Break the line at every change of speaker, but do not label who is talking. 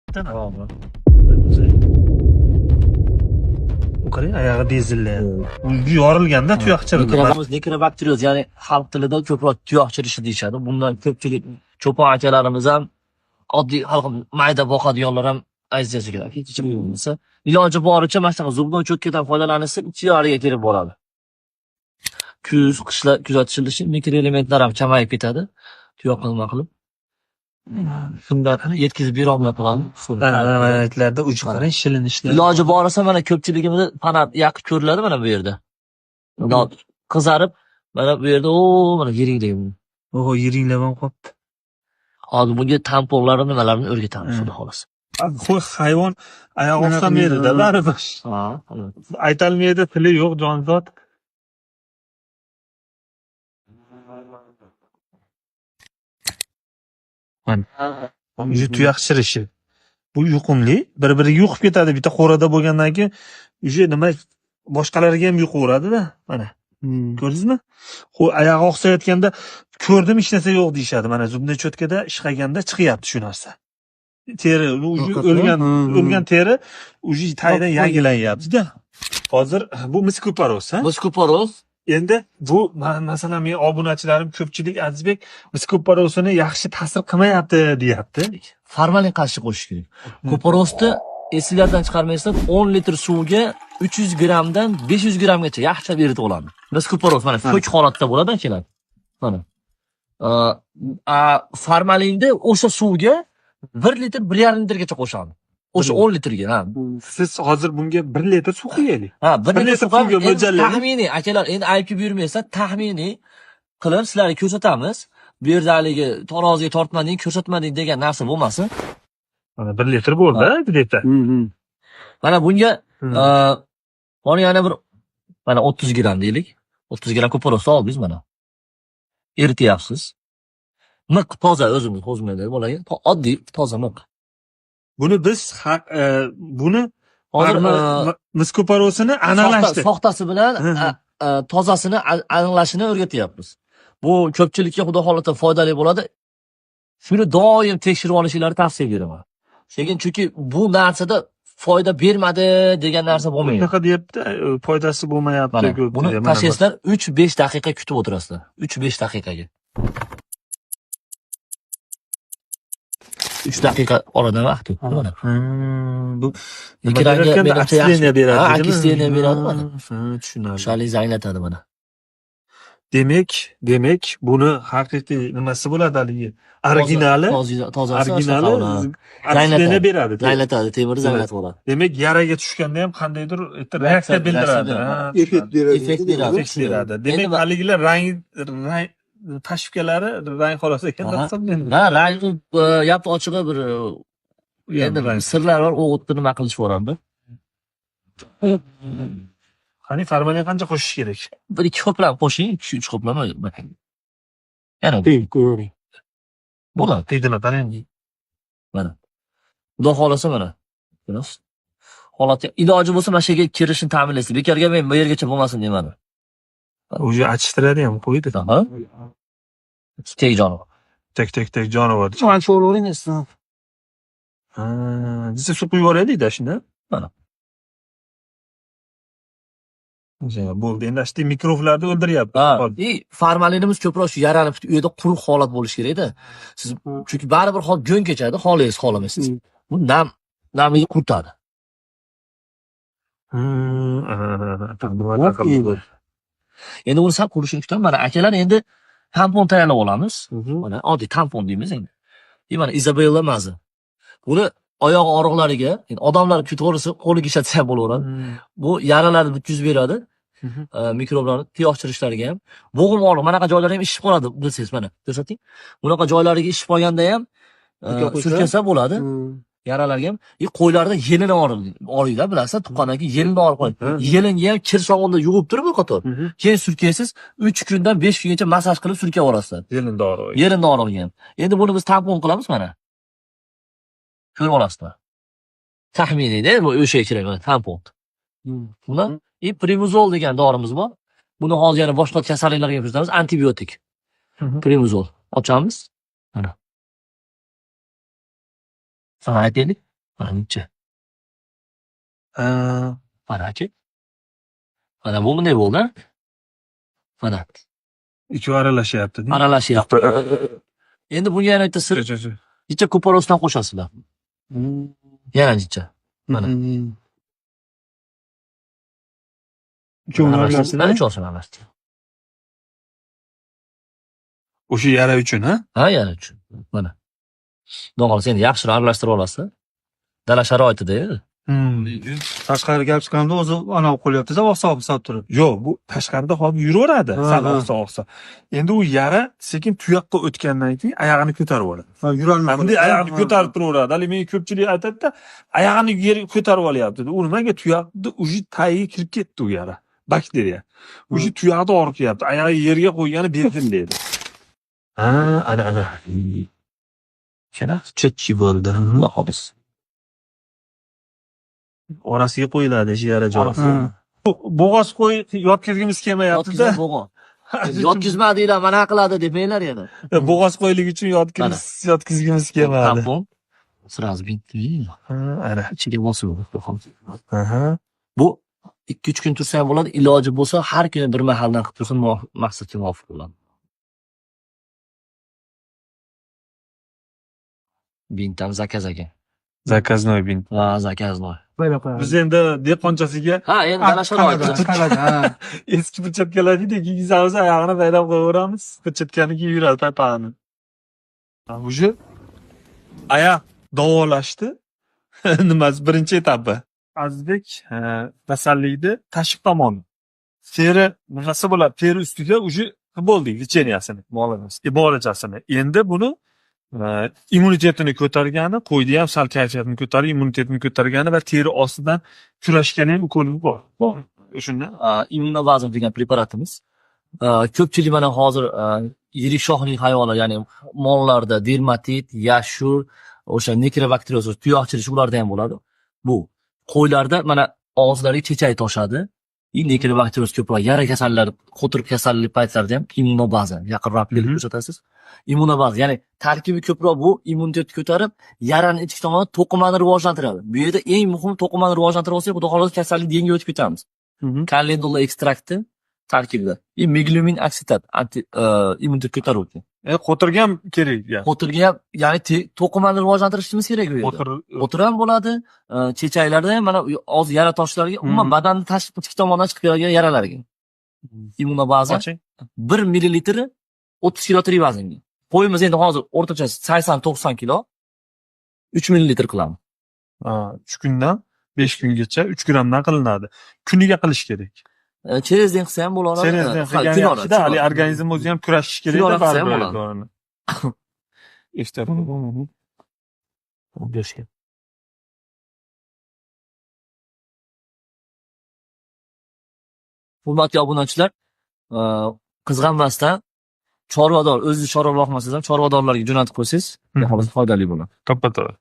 U qarang, oyog'i bezillayapti. U yorilganda tuyoq chiridi.
Nekrobakterioz, ya'ni xalq tilida ko'proq tuyoq chirishi deyishadi. Bundan ko'pchilik cho'pon akalarimiz ham, oddiy xalq mayda boqadiganlar ham aziyat chekadi. Hech bo'lmasa, iloji boricha mana shunaqa zubnoy cho'tkadan foydalanilsa, ichi yoriga kelib boradi. Kuz, qishlar kuzatilishi mikroelementlar ham kamayib ketadi. Tuyoq nima qilib. Shundan yetkazib bera olmay qoladi.
Mana uchi qarang, shilinishlar.
Iloji boricha mana ko'pchiligimizda fanat yaqin ko'riladi mana bu yerda. Qizarib mana bu yerda o mana yiringlaydi.
Oho, yiringlab ham qolibdi.
Hozir bunga tamponlarni nimalarni o'rgatamiz, xudo xohlasa.
Qo'y hayvon oyoq oqsamaydi-da baribir.
Ha,
Aytolmaydi, tili yo'q jonzot. Mana уже tuyoq chirishi. Bu yuqumli, bir-biriga yuqib ketadi. Bitta qo'rada bo'lgandan keyin уже nima boshqalarga ham yuqaveradi-da. Mana. Ko'rdingizmi? Qo'y oyog'i oqsayotganda ko'rdim, hech narsa yo'q deyishadi. Mana zubnoy cho'tkada ishqaganda chiqyapti shu narsa. Teri уже o'lgan, o'lgan teri уже tagidan yangilanyapti-da. Hozir bu mis kuparos, ha?
Mis kuparos.
Endi bu masalan men obunachilarim ko'pchilik Azizbek mis kuparosini yaxshi ta'sir qilmayapti deyapti.
Formalin qarshi qo'shish kerak. Kuparosni esinglardan chiqarmaysizlar, 10 litr suvga 300 grammdan 500 grammgacha yaxshilab eritib oladi. Mis kuparos mana ko'k holatda bo'ladi akalar. Mana. Formalinni o'sha suvga 1 litr, 1,5 litrgacha qo'shamiz. O'sha 10 litrga, ha.
Siz hozir bunga 1 litr suv quyaylik.
Ha, 1
Bir
litr
litr
suv
suvga
endi
mo'ljallaylik.
Taxminiy akalar, endi aybga buyurmaysan, taxminiy qilib sizlarga ko'rsatamiz. Bu yerda haligi taroziga tortmading, ko'rsatmading degan narsa bo'lmasin.
Mana 1 litr bo'ldi, 1 litr.
Mana bunga mana yana bir mana 30 gramm deylik. 30 gramm kuparos oldingiz mana. Erityapsiz. Miq toza o'zimiz qo'zmaydi bolaga. Oddiy toza miq.
Buni biz buni
hozir
mis kuparosini aniqlashdi.
Soxtasi bilan tozasini aniqlashini o'rgatyapmiz. Bu ko'pchilikka xudo xohlasa foydali bo'ladi. Shuni doim tekshirib olishingizni tavsiya beraman. Lekin chunki bu narsada foyda bermadi degan narsa bo'lmaydi.
Shunaqa deyapti, foydasi bo'lmayapti
Mana
ko'p
buni
deya, mana
tashlaysizlar, 3-5 daqiqa kutib o'tirasizlar. 3-5 daqiqaga. 3 daqiqa oradan vaqt o'tdi mana.
Bu
Ikki
nima
rangga
berarkan?
menimcha yaxshi.
Oksideniya beradi,
Ha,
deydimi?
oksideniya beradi mana.
Tushunarli.
O'shalik zanglatadi mana.
Demak, buni haqiqiy nimasi bo'ladi haligi? Originali,
Tozasi
originali
shunaqa.
oksideniya beradi.
Zanglatadi, temirni zanglatib oladi.
Demak, yaraga tushganda ham qandaydir reaksiya bildiradi.
Reaksiya
Ha,
Effekt beradi.
Effekt beradi.
Effekt beradi. Demak,
Endi
haligilar rang tashvikalar rang xolos ekan hisoblanadi.
Ha, rang gap ochig'i bir endi
rang.
sirlar bor, o'g'itni nima qilish boradi.
Qani formalin qancha qo'shish kerak?
Bir ikki ho'plam qo'shing, 2-3 ho'plam. Yana
Ko'ring.
bo'ladi.
Tegdimi, qarang.
Mana. Xudo xohlasa mana. Ko'rasiz? Holatga iloji bo'lsa mana shu yerga kirishini ta'minlaysiz. Bekorga men bu yergacha bo'lmasin demadim.
Уже achishtiradi ham qo'ydi.
Aha. Tek jonivor.
Tek tek tek jonivor.
Mana sho'rvering ustini.
Ha, desa suv quyib yuboraylik-da shunda.
Mana.
Bo'ldi. Endi shu mikroblarni o'ldiryapti.
Ha, formalinimiz ko'proq shu yarani u yerda quruq holat bo'lishi kerak-da. Siz chunki baribir hol go'ng kechadi, xohlaysiz, xohlamaysiz. Bu namini quritadi. Endi uni sal qurishini kutaman. Mana akalar endi tampon tayyorlab olamiz. Mana oddiy tampon deymiz endi. Mana Isabella mazi. Buni oyoq og'riqlariga, endi odamlar to'g'risi qo'liga ishlatsa ham bo'laveradi. Bu yaralarni bitkazib beradi. Mikroblarni tuyoq chirishlariga ham. Bo'g'im og'riq, manaqa joylari ham ishib qoladi, bilsangiz mana. Ko'rsating. Bunaqa joylariga ishib qolganda ham surkasa bo'ladi. Yaralarga ham. Qo'ylarda yelin og'riydi, bilasizlar, tuqqandan keyin yelin og'rib qoladi. Yelinga ham kir sovunda yuvib turib bir qator. Keyin surkaysiz, 3 kundan 5 kungacha massaj qilib surkab yuborasizlar.
Yelin og'rig'i.
Yelin og'rig'iga ham. Endi buni biz tampon qilamiz mana. Ko'rib olasizlar. Taxminiyda bu o'sha kerak mana tampon. Buni primuzol degan dorimiz bor. Buni hozir yana boshqa kasalliklarga ko'rsatamiz, antibiotik. Primuzol ochamiz. Mana. Sana aytaylik. Mana buncha.
Ha,
Mana aka. Mana bu bunday bo'ldi. Mana
ikkovi aralashyapti.
aralashyapti. Endi bunga yana bitta sir, jicha kuporosdan qo'shasizlar. Yana jicha. Mana.
Ikkovini
Aralashtirib,
aralashtirib.
uchovsini aralashtirib.
O'sha yara uchun, ha?
Ha, yana uchun. Mana. Xudo xohlasa endi yaxshiroq aralashtirib olasiz. Dala sharoitida.
Tashqari gap chiqqanda o'zi anavi qo'lyapti-da, oqsoq turib.
Yo'q, bu tashqarida hop yuraveradi, sal oqsa oqsa. Endi u yara sekin tuyoqqa o'tgandan keyin oyog'ini ko'tarib oladi.
Ha, yurolmay
Bunday oyog'ini ko'tarib turaveradi. Hali menga ko'pchilik aytadi-da, oyog'ini yerga ko'tarib olyapti. U nimaga tuyoqni уже tagiga kirib ketdi u yara. Bakteriya. Уже tuyog'ida og'rityapti. Oyog'i yerga qo'ygani berilmaydi. Ha, ana ana.
Kana
Chetchi bo'ldi.
xudo xohlasa.
Orasiga qo'yiladi shu yara joyi.
Ha.
Bo'g'oz qo'y yotqizgimiz kelmayapti-da.
Yotqizma bo'g'oz. Yotqizmadinglar, mana qiladi demanglar yana.
Bo'g'oz qo'ylik uchun yotqizgimiz kelmadi.
Tampon. Сразу bitta.
Ha, ana.
Ichiga bosib oladi.
Aha.
Bu 2-3 kun tursa ham bo'ladi. Iloji bo'lsa har kuni bir mahaldan qilib tursa maqsadga muvofiq bo'ladi. Bint ham заказ ekan.
Заказной bint.
Ha, заказной.
Baylab qo'yadi.
Biz endi dehqonchasiga
Ha, endi dala sharoitida.
Qalada, ha.
eski perchatkalarni kiygizamiz, oyog'ini baylab qo'yaveramiz. Perchatkani kiyib yuradi paypag'ini. Уже oyoq davolashdi. Nimasi birinchi etapi. Azizbek kasallikni tashqi tomoni. Teri nimasi bo'ladi? Teri ustiga уже bo'ldik лечения sini, muolajasini. Endi buni immunitetini ko'targani, qo'yni ham sal kayfiyatini ko'tarib, immunitetini ko'targani va teri ostidan kurashgani ham ukoli bor. Bor. O'shunda
Immunobazm degan preparatimiz. Ko'pchilik mana hozir yirik shoxli hayvonlar, ya'ni mollarda dermatit, yashur, o'sha nekrobakterioz, tuyoq chirishi ularda ham bo'ladi. Bu qo'ylarda mana og'izlariga chechak toshadi. И nekrobakterioz ko'proq yara kasallari, qo'tir kasallik paytlarida ham immunobaza yaqinroq kelib ko'rsatasiz. Immunobaza, ya'ni tarkibi ko'proq bu immunitetni ko'tarib, yarani ichki tomoni to'qimani rivojlantiradi. Bu yerda eng muhimi to'qimani rivojlantirib olsak, xudo xohlasa kasallikni yengib o'tib ketamiz. Kalendula ekstrakti tarkibida. И meglumin asetat anti immunitet ko'taruvchi.
Qo'tirga ham kerak. Ya.
Qo'tirga ham, ya'ni to'qimani rivojlantirishimiz kerak bu yerda.
Qo'tir
Qo'tir ham bo'ladi, chechaklarda ham mana og'iz yara toshlariga, umuman badanni tashqi ichki tomondan chiqib keladigan yaralarga. Immunobaza
oching.
1 millilitri 30 kilo tirik vaznga. Qo'yimiz endi hozir o'rtacha 80-90 kilo 3 millilitr qilamiz.
Ha, 3 kundan 5 kungacha 3 grammdan qilinadi. Kuniga qilish kerak.
Через день qilsa ham bo'laveradi.
Через день
Ha,
qilgan
kunora,
yaxshida, hali
kunora.
organizm o'zi ham kurashishi kerak
Kunora qilsa ham
baribir
bo'ladi.
dorini. Eshitib.
Berishgan. Hurmatli obunachilar, qizg'anmasdan chorvador, o'zingiz chorva boqmasangiz ham chorvadorlarga jo'natib qo'ysangiz, xudo xohlasa foydali bo'ladi.
To'ppa to'g'ri.